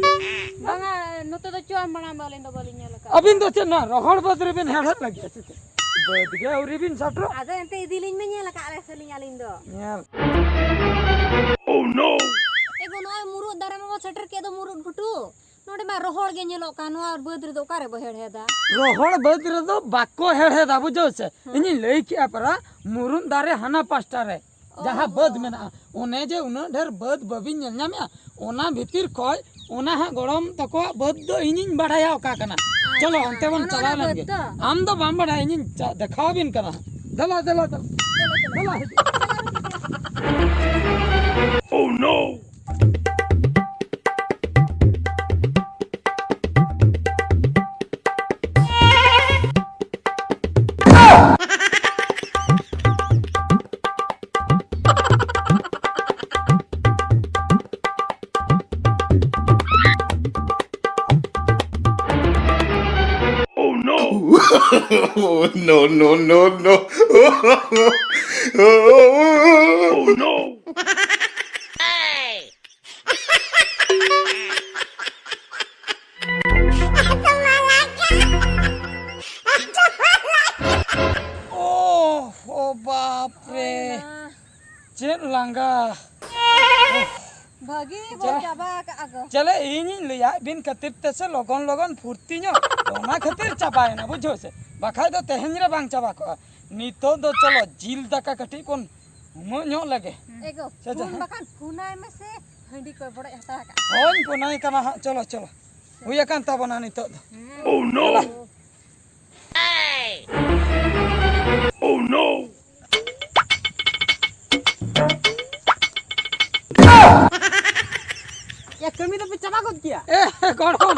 ᱵᱟᱝᱟ, ᱱᱚᱛᱮ ᱫᱚ ᱪᱚ ᱢᱟᱲᱟᱝ ᱫᱚ ᱟᱹᱞᱤᱧ ᱫᱚ ᱵᱟᱹᱞᱤᱧ ᱧᱮᱞ ᱟᱠᱟᱫᱼᱟ᱾ ᱟᱹᱵᱤᱱ ᱫᱚ ᱪᱮᱫ ᱱᱚᱣᱟ ᱨᱚᱦᱚᱲ ᱵᱟᱹᱫᱽ ᱨᱮᱵᱤᱱ ᱦᱮᱲᱦᱮᱫ ᱞᱟᱹᱜᱤᱫ ᱥᱮ ᱪᱮᱫ? ᱵᱟᱹᱫᱽ ᱜᱮ ᱟᱹᱣᱨᱤ ᱵᱤᱱ ᱥᱮᱴᱮᱨᱚᱜ᱾ ᱟᱫᱚ ᱮᱱᱛᱮ ᱤᱫᱤ ᱞᱤᱧ ᱢᱮ, ᱧᱮᱞ ᱟᱠᱟᱫ ᱨᱮ ᱥᱮᱞᱤᱧ ᱟᱹᱞᱤᱧ ᱫᱚ᱾ ᱧᱮᱞ᱾ ᱮ ᱜᱚ, ᱱᱚᱜᱼᱚᱭ ᱢᱩᱨᱩᱫ ᱫᱟᱨᱮ ᱢᱟᱵᱚ ᱥᱮᱴᱮᱨ ᱠᱮᱫ ᱫᱚ, ᱢᱩᱨᱩᱫ ᱜᱷᱩᱴᱩ᱾ ᱱᱚᱰᱮ ᱢᱟ ᱨᱚᱦᱚᱲ ᱜᱮ ᱧᱮᱞᱚᱜ ᱠᱟᱱ, ᱱᱚᱣᱟ ᱵᱟᱹᱫᱽ ᱨᱮᱫᱚ ᱚᱠᱟᱨᱮ ᱵᱚ ᱦᱮᱲᱦᱮᱫᱟ? ᱨᱚᱦᱚᱲ ᱵᱟᱹᱫᱽ ᱨᱮᱫᱚ ᱵᱟᱠᱚ ᱦᱮᱲᱦᱮᱫᱟ, ᱵᱩᱡᱷᱟᱹᱣ ᱥᱮ? ᱦᱮᱸ᱾ ᱤᱧᱤᱧ ᱞᱟᱹᱭ ᱠᱮᱜᱼᱟ ᱯᱟᱨᱟ, ᱢᱩᱨᱩᱫ ᱫᱟᱨᱮ ᱦᱟᱱᱟ ᱯᱟᱥᱴᱟ ᱨᱮ᱾ ᱚ, ᱡᱟᱦᱟᱸ ᱵᱟᱹᱫᱽ ᱚ᱾ ᱢᱮᱱᱟᱜᱼᱟ, ᱚᱱᱮ ᱡᱮ ᱩᱱᱟᱹᱜ ᱰᱷᱮᱨ ᱵᱟᱹᱫᱽ ᱵᱟᱹᱵᱤᱱ ᱧᱮᱞ ᱧᱟᱢᱮᱜᱼᱟ, ᱚᱱᱟ ᱵᱷᱤᱛᱤᱨ ᱠᱷᱚᱡ ᱚᱱᱟ ᱦᱟᱸᱜ ᱜᱚᱲᱚᱢ ᱛᱟᱠᱚᱣᱟᱜ ᱵᱟᱹᱫᱽ ᱫᱚ ᱤᱧᱤᱧ ᱵᱟᱲᱟᱭᱟ ᱚᱠᱟ ᱠᱟᱱᱟ᱾ ᱟᱪᱪᱷᱟ, ᱪᱚᱞᱚ, ᱚᱱᱛᱮ ᱵᱚᱱ ᱚᱱᱟ ᱪᱟᱞᱟᱣ ᱚᱱᱟ ᱞᱮᱱ ᱵᱟᱹᱫᱽ ᱜᱮ᱾ ᱫᱚ? ᱟᱢ ᱫᱚ ᱵᱟᱢ ᱵᱟᱲᱟᱭᱟ, ᱤᱧᱤᱧ ᱪᱟ-, ᱫᱮᱠᱷᱟᱣ ᱟᱵᱤᱱ ᱠᱟᱱᱟ ᱦᱟᱸᱜ᱾ ᱫᱮᱞᱟ, ᱫᱮᱞᱟ, ᱫᱮᱞᱟ᱾ ᱪᱚᱞᱚ, ᱪᱚᱞᱚ᱾ ᱫᱮᱞᱟ, ᱦᱤᱡᱩᱜ᱾ Oh no! Oh no! Oh, no, no, no, no. Oh no! ᱳᱦ, ᱳ ᱵᱟᱯ ᱨᱮ᱾ ᱦᱩᱭᱱᱟ᱾ ᱪᱮᱫ ᱞᱟᱸᱜᱟ᱾ ᱵᱷᱟᱹᱜᱤ ᱵᱚ ᱪᱟᱞᱟᱜ᱾ ᱪᱟᱵᱟ ᱠᱟᱜᱼᱟ ᱜᱚ᱾ ᱪᱟᱞᱮ, ᱤᱧᱤᱧ ᱞᱟᱹᱭᱟᱫ ᱵᱤᱱ ᱠᱷᱟᱹᱛᱤᱨ ᱛᱮᱥᱮ ᱞᱚᱜᱚᱱ ᱞᱚᱜᱚᱱ ᱯᱷᱩᱨᱛᱤ ᱧᱚᱜ, ᱚᱱᱟ ᱠᱷᱟᱹᱛᱤᱨ ᱪᱟᱵᱟᱭᱮᱱᱟ, ᱵᱩᱡᱷᱟᱹᱣ ᱥᱮ? ᱵᱟᱠᱷᱟᱡ ᱫᱚ ᱛᱮᱦᱮᱧ ᱨᱮ ᱵᱟᱝ ᱪᱟᱵᱟ ᱠᱚᱜᱼᱟ᱾ ᱱᱤᱛᱚᱜ ᱫᱚ ᱪᱚᱞᱚ, ᱡᱤᱞ ᱫᱟᱠᱟ ᱠᱟᱹᱴᱤᱡ ᱵᱚᱱ ᱩᱢᱩᱜ ᱧᱚᱜ ᱞᱮᱜᱮ᱾ ᱮᱜᱳ, ᱟᱪᱪᱷᱟ, ᱟᱪᱪᱷᱟ, ᱯᱷᱳᱱ ᱦᱮᱸ᱾ ᱵᱟᱠᱷᱟᱱ ᱯᱷᱳᱱᱟᱭ ᱢᱮᱥᱮ, ᱦᱟᱺᱰᱤ ᱠᱚᱭ ᱵᱚᱰᱚᱡ ᱦᱟᱛᱟᱣ ᱠᱟᱜᱼᱟ᱾ ᱦᱳᱭ, ᱯᱷᱳᱱᱟᱭ ᱠᱟᱱᱟ ᱦᱟᱸᱜ, ᱪᱚᱞᱚ, ᱪᱚᱞᱚ᱾ ᱦᱩᱭ ᱟᱠᱟᱱ ᱛᱟᱵᱚᱱᱟ ᱱᱤᱛᱚᱜ ᱫᱚ᱾ ᱦᱮᱸ᱾ Oh, no! Oh, no! ᱭᱟ, ᱠᱟᱹᱢᱤ ᱫᱚᱯᱮ ᱪᱟᱵᱟ ᱜᱚᱫ ᱠᱮᱭᱟ? ᱮ, ᱜᱚᱲᱚᱢ,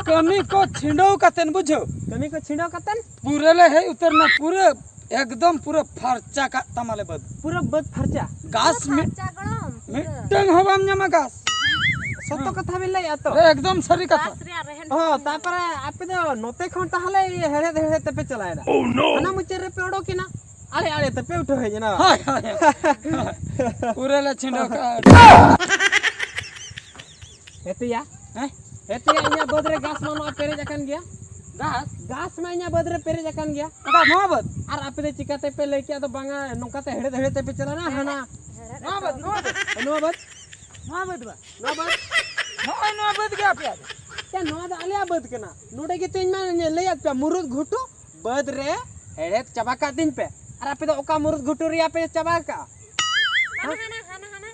ᱠᱟᱹᱢᱤ ᱠᱚ ᱪᱷᱤᱸᱰᱟᱹᱣ ᱠᱟᱛᱮᱱ, ᱵᱩᱡᱷᱟᱹᱣ? ᱠᱟᱹᱢᱤ ᱠᱚ ᱪᱷᱤᱸᱰᱟᱹᱣ ᱠᱟᱛᱮᱱ? ᱯᱩᱨᱟᱹ ᱞᱮ ᱦᱮᱡ ᱩᱛᱟᱹᱨ ᱱᱟ, ᱯᱩᱨᱟᱹ ᱮᱠᱫᱚᱢ ᱯᱩᱨᱟᱹ ᱯᱷᱟᱨᱪᱟ ᱠᱟᱜ ᱛᱟᱢᱟᱞᱮ ᱵᱟᱹᱫᱽ᱾ ᱯᱩᱨᱟᱹ ᱵᱟᱹᱫᱽ ᱯᱷᱟᱨᱪᱟ? ᱜᱷᱟᱥ ᱯᱩᱨᱟᱹ ᱢᱤᱫ, ᱯᱷᱟᱨᱪᱟ ᱜᱚᱲᱚᱢ, ᱯᱩᱨᱟᱹ᱾ ᱢᱤᱫᱴᱟᱝ ᱦᱚᱸ ᱵᱟᱢ ᱧᱟᱢᱟ ᱜᱷᱟᱥ᱾ ᱥᱚᱛᱚ ᱠᱟᱛᱷᱟ ᱵᱤᱱ ᱞᱟᱹᱭᱮᱜᱼᱟ ᱛᱚ? ᱮ, ᱮᱠᱫᱚᱢ ᱥᱟᱹᱨᱤ ᱠᱟᱛᱷᱟ᱾ ᱜᱷᱟᱥ ᱨᱮᱭᱟᱜ ᱨᱮᱦᱮᱫ ᱦᱚᱸ, ᱦᱚᱸ ᱛᱟᱯᱚᱨᱮ ᱟᱯᱮ ᱫᱚ ᱱᱚᱛᱮ ᱠᱷᱚᱱ ᱛᱟᱦᱚᱞᱮ ᱦᱮᱲᱦᱮᱫ ᱦᱮᱲᱦᱮᱫ ᱛᱮᱯᱮ ᱪᱟᱞᱟᱣᱮᱱᱟ? Oh, no! ᱦᱟᱱᱟ ᱢᱩᱪᱟᱹᱫ ᱨᱮᱯᱮ ᱚᱰᱚᱠᱮᱱᱟ, ᱟᱲᱮ ᱟᱲᱮ ᱛᱮᱯᱮ ᱩᱴᱷᱟᱹᱣ ᱦᱮᱡ ᱮᱱᱟ᱾ ᱦᱳᱭ, ᱦᱳᱭ, ᱦᱳᱭ᱾ ᱯᱩᱨᱟᱹ ᱞᱮ ᱪᱷᱤᱸᱰᱟᱹᱣ ᱠᱟᱜᱼᱟ᱾ ᱦᱮᱛᱮᱭᱟ᱾ ᱦᱮᱸ? ᱦᱮᱛᱮᱭᱟ, ᱤᱧᱟᱹᱜ ᱵᱟᱹᱫᱽ ᱨᱮ ᱜᱷᱟᱥ ᱢᱟ ᱱᱚᱣᱟ ᱯᱮᱨᱮᱡ ᱟᱠᱟᱱ ᱜᱮᱭᱟ᱾ ᱜᱷᱟᱥ? ᱜᱷᱟᱥ ᱢᱟ ᱤᱧᱟᱹᱜ ᱵᱟᱹᱫᱽ ᱨᱮ ᱯᱮᱨᱮᱡ ᱟᱠᱟᱱ ᱜᱮᱭᱟ᱾ ᱚᱠᱟ ᱱᱚᱣᱟ ᱵᱟᱹᱫᱽ? ᱟᱨ ᱟᱯᱮ ᱫᱚ ᱪᱤᱠᱟᱹ ᱛᱮᱯᱮ ᱞᱟᱹᱭ ᱠᱮᱜᱼᱟ ᱫᱚ ᱵᱟᱝᱟ, ᱱᱚᱝᱠᱟ ᱛᱮ ᱦᱮᱲᱦᱮᱫ ᱦᱮᱲᱦᱮᱫ ᱛᱮᱯᱮ ᱪᱟᱞᱟᱣᱱᱟ, ᱦᱟᱱᱟ ᱱᱚᱣᱟ ᱵᱟᱹᱫᱽ, ᱱᱚᱣᱟ ᱵᱟᱹᱫᱽ᱾ ᱱᱚᱣᱟ ᱵᱟᱹᱫᱽ? ᱱᱚᱣᱟ ᱵᱟᱹᱫᱽ ᱵᱟ? ᱱᱚᱣᱟ ᱵᱟᱹᱫᱽ? ᱱᱚᱜᱼᱚᱭ ᱱᱚᱣᱟ ᱵᱟᱹᱫᱽ ᱜᱮ ᱟᱯᱮᱭᱟᱜ ᱫᱚ? ᱭᱟ, ᱱᱚᱣᱟ ᱫᱚ ᱟᱞᱮᱭᱟᱜ ᱵᱟᱹᱫᱽ ᱠᱟᱱᱟ᱾ ᱱᱚᱰᱮ ᱜᱮᱛᱚ ᱤᱧ ᱢᱟ ᱞᱟᱹᱭᱟᱫ ᱯᱮᱭᱟ, ᱢᱩᱨᱩᱫ ᱜᱷᱩᱴᱩ ᱵᱟᱹᱫᱽ ᱨᱮ ᱦᱮᱲᱦᱮᱫ ᱪᱟᱵᱟ ᱠᱟᱜ ᱛᱤᱧ ᱯᱮ᱾ ᱟᱨ ᱟᱯᱮ ᱫᱚ ᱚᱠᱟ ᱢᱩᱨᱩᱫ ᱜᱷᱩᱴᱩ ᱨᱮᱭᱟᱜ ᱯᱮ ᱪᱟᱵᱟ ᱠᱟᱜᱼᱟ? ᱦᱟᱱᱟ, ᱦᱟᱱᱟ, ᱦᱟᱱᱟ, ᱦᱟᱱᱟ᱾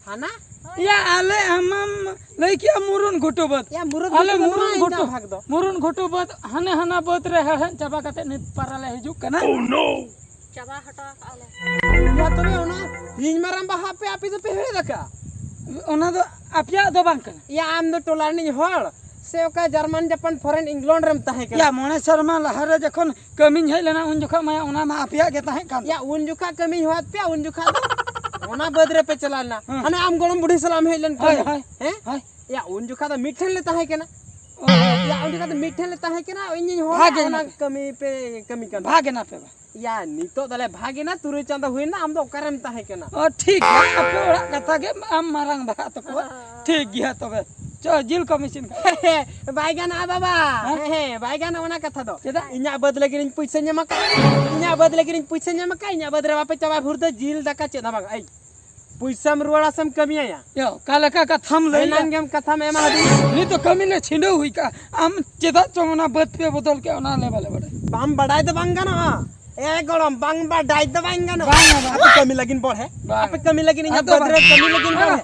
ᱦᱟᱱᱟ? ᱭᱟ, ᱟᱞᱮ ᱟᱢᱮᱢ ᱞᱟᱹᱭ ᱠᱮᱜᱼᱟ ᱢᱩᱨᱩᱱ ᱜᱷᱩᱴᱩ ᱵᱟᱹᱫᱽ᱾ ᱭᱟ, ᱢᱩᱨᱩᱱ ᱟᱞᱮ ᱜᱷᱩᱴᱩ ᱫᱚ ᱢᱩᱨᱩᱱ ᱵᱟᱝ ᱜᱷᱩᱴᱩ, ᱤᱧᱟᱹᱜ ᱵᱷᱟᱜᱽ ᱫᱚ᱾ ᱢᱩᱨᱩᱱ ᱜᱷᱩᱴᱩ ᱵᱟᱹᱫᱽ ᱦᱟᱱᱮ ᱦᱟᱱᱟ ᱵᱟᱹᱫᱽ ᱨᱮ ᱦᱮᱲᱦᱮᱫ ᱪᱟᱵᱟ ᱠᱟᱛᱮ ᱱᱤᱛ ᱯᱟᱨᱟ ᱞᱮ ᱦᱤᱡᱩᱜ ᱠᱟᱱᱟ᱾ ᱪᱟᱵᱟ ᱦᱚᱴᱚ ᱠᱟᱜᱼᱟ ᱞᱮ᱾ ᱭᱟ, ᱛᱚᱵᱮ ᱚᱱᱟ ᱦᱤᱧ ᱢᱟᱨᱟᱝ ᱵᱟᱦᱟ ᱯᱮ ᱟᱯᱮ ᱫᱚᱯᱮ ᱦᱮᱲᱦᱮᱫ ᱟᱠᱟᱜᱼᱟ? ᱚᱱᱟ ᱫᱚ ᱟᱯᱮᱭᱟᱜ ᱫᱚ ᱵᱟᱝ ᱠᱟᱱᱟ᱾ ᱭᱟ, ᱟᱢ ᱫᱚ ᱴᱚᱞᱟ ᱨᱤᱱᱤᱡ ᱦᱚᱲ ᱥᱮ ᱚᱠᱟ ᱡᱟᱨᱢᱟᱱ, ᱡᱟᱯᱟᱱ, ᱯᱷᱚᱨᱮᱱ, ᱤᱝᱞᱚᱱᱰ ᱨᱮᱢ ᱛᱟᱦᱮᱸ ᱠᱟᱱᱟ? ᱭᱟ, ᱢᱚᱬᱮ ᱥᱮᱨᱢᱟ ᱞᱟᱦᱟ ᱨᱮ ᱡᱚᱠᱷᱚᱱ ᱠᱟᱹᱢᱤᱧ ᱦᱮᱡ ᱞᱮᱱᱟ, ᱩᱱ ᱡᱚᱠᱷᱚᱱ ᱢᱟ ᱚᱱᱟ ᱢᱟ ᱟᱯᱮᱭᱟᱜ ᱜᱮ ᱛᱟᱦᱮᱸ ᱠᱟᱱ᱾ ᱭᱟ, ᱩᱱ ᱡᱚᱠᱷᱚᱱ ᱠᱟᱹᱢᱤᱧ ᱦᱚᱦᱚᱣᱟᱫ ᱯᱮᱭᱟ, ᱩᱱ ᱡᱚᱠᱷᱚᱱ ᱫᱚ ᱚᱱᱟ ᱵᱟᱹᱫᱽ ᱨᱮᱯᱮ ᱪᱟᱞᱟᱣ ᱞᱮᱱᱟ᱾ ᱦᱮᱸ᱾ ᱦᱟᱱᱮ ᱟᱢ ᱜᱚᱲᱚᱢ ᱵᱩᱰᱷᱤ ᱥᱟᱞᱟᱜ ᱮᱢ ᱦᱮᱡ ᱞᱮᱱ ᱦᱳᱭ, ᱠᱷᱟᱱ᱾ ᱦᱳᱭ, ᱦᱮᱸ? ᱦᱳᱭ᱾ ᱭᱟ, ᱩᱱ ᱡᱚᱠᱷᱚᱱ ᱫᱚ ᱢᱤᱫ ᱴᱷᱮᱱ ᱞᱮ ᱛᱟᱦᱮᱸ ᱠᱟᱱᱟ᱾ ᱚ᱾ ᱭᱟ, ᱩᱱ ᱡᱚᱠᱷᱚᱱ ᱫᱚ ᱢᱤᱫ ᱴᱷᱮᱱ ᱞᱮ ᱛᱟᱦᱮᱸ ᱠᱟᱱᱟ, ᱤᱧᱤᱧ ᱦᱚᱦᱚ ᱵᱷᱟᱜᱮ ᱞᱮᱫ ᱚᱱᱟ ᱮᱱᱟ ᱯᱮ᱾ ᱠᱟᱹᱢᱤ ᱯᱮ ᱠᱟᱹᱢᱤ ᱠᱟᱱ᱾ ᱵᱷᱟᱜᱮ ᱮᱱᱟ ᱯᱮ ᱵᱟ᱾ ᱭᱟ, ᱱᱤᱛᱚᱜ ᱫᱚᱞᱮ ᱵᱷᱟᱜᱮ ᱮᱱᱟ, ᱛᱩᱨᱩᱭ ᱪᱟᱸᱫᱚ ᱦᱩᱭ ᱮᱱᱟ, ᱟᱢ ᱫᱚ ᱚᱠᱟᱨᱮᱢ ᱛᱟᱦᱮᱸ ᱠᱟᱱᱟ? ᱚ, ᱴᱷᱤᱠ ᱜᱮᱭᱟ, ᱟᱯᱮ ᱚᱲᱟᱜ ᱠᱟᱛᱷᱟ ᱜᱮ ᱟᱢ ᱢᱟᱨᱟᱝ ᱵᱟᱦᱟ ᱛᱟᱠᱚᱣᱟ᱾ ᱴᱷᱤᱠ ᱜᱮᱭᱟ ᱛᱚᱵᱮ᱾ ᱪᱚ, ᱡᱤᱞ ᱠᱚᱢ ᱤᱥᱤᱱ ᱠᱟᱜᱼᱟ᱾ ᱵᱟᱭ ᱜᱟᱱᱚᱜᱼᱟ ᱵᱟᱵᱟ᱾ ᱦᱮᱸ? ᱦᱮᱸ, ᱦᱮᱸ, ᱵᱟᱭ ᱜᱟᱱᱚᱜᱼᱟ ᱚᱱᱟ ᱠᱟᱛᱷᱟ ᱫᱚ᱾ ᱪᱮᱫᱟᱜ? ᱤᱧᱟᱹᱜ ᱵᱟᱹᱫᱽ ᱞᱟᱹᱜᱤᱫ ᱤᱧ ᱯᱩᱭᱥᱟᱹᱧ ᱮᱢ ᱟᱠᱟᱫ᱾ ᱤᱧᱟᱹᱜ ᱵᱟᱹᱫᱽ ᱞᱟᱹᱜᱤᱫ ᱤᱧ ᱯᱩᱭᱥᱟᱹᱧ ᱮᱢ ᱟᱠᱟᱫ, ᱤᱧᱟᱹᱜ ᱵᱟᱹᱫᱽ ᱨᱮ ᱵᱟᱯᱮ ᱪᱟᱵᱟ ᱵᱷᱩᱨ ᱫᱚ ᱡᱤᱞ ᱫᱟᱠᱟ ᱪᱮᱫ ᱦᱚᱸ ᱵᱟᱝ᱾ ᱮᱭ, ᱯᱩᱭᱥᱟᱹᱢ ᱨᱩᱣᱟᱹᱲᱟ ᱥᱮᱢ ᱠᱟᱹᱢᱤᱭᱟ? ᱭᱟ, ᱚᱠᱟ ᱞᱮᱠᱟ ᱠᱟᱛᱷᱟᱢ ᱞᱟᱹᱭ ᱮᱱᱟᱝ ᱮᱫᱟ? ᱜᱮᱢ ᱠᱟᱛᱷᱟᱢ ᱮᱢᱟ ᱦᱟᱹᱫᱤᱧᱟ᱾ ᱱᱤᱛ ᱫᱚ ᱠᱟᱹᱢᱤ ᱞᱮ ᱪᱷᱤᱸᱰᱟᱹᱣ ᱦᱩᱭ ᱠᱟᱜᱼᱟ᱾ ᱟᱢ ᱪᱮᱫᱟᱜ ᱪᱚᱝ ᱚᱱᱟ ᱵᱟᱹᱫᱽ ᱯᱮ ᱵᱚᱫᱚᱞ ᱠᱮᱜᱼᱟ, ᱚᱱᱟ ᱞᱮ ᱵᱟᱞᱮ ᱵᱟᱲᱟᱭᱟ᱾ ᱵᱟᱢ ᱵᱟᱲᱟᱭ ᱫᱚ ᱵᱟᱝ ᱜᱟᱱᱚᱜᱼᱟ᱾ ᱮ ᱜᱚᱲᱚᱢ, ᱵᱟᱝ ᱵᱟᱰᱟᱭ ᱫᱚ ᱵᱟᱝ ᱜᱟᱱᱚᱜᱼᱟ᱾ ᱵᱟᱝ ᱜᱟᱱᱚᱜᱼᱟ᱾ ᱟᱯᱮ ᱠᱟᱹᱢᱤ ᱞᱟᱹᱜᱤᱫ ᱵᱚᱲᱦᱮ᱾ ᱵᱟᱝ᱾ ᱟᱯᱮ ᱠᱟᱹᱢᱤ ᱞᱟᱹᱜᱤᱫ ᱤᱧᱟᱹᱜ ᱟᱫᱚ ᱵᱟᱹᱫᱽ ᱨᱮ ᱵᱟᱝ᱾ ᱠᱟᱹᱢᱤ ᱞᱟᱹᱜᱤᱫ ᱫᱮᱞᱟ, ᱵᱚᱲᱦᱮ᱾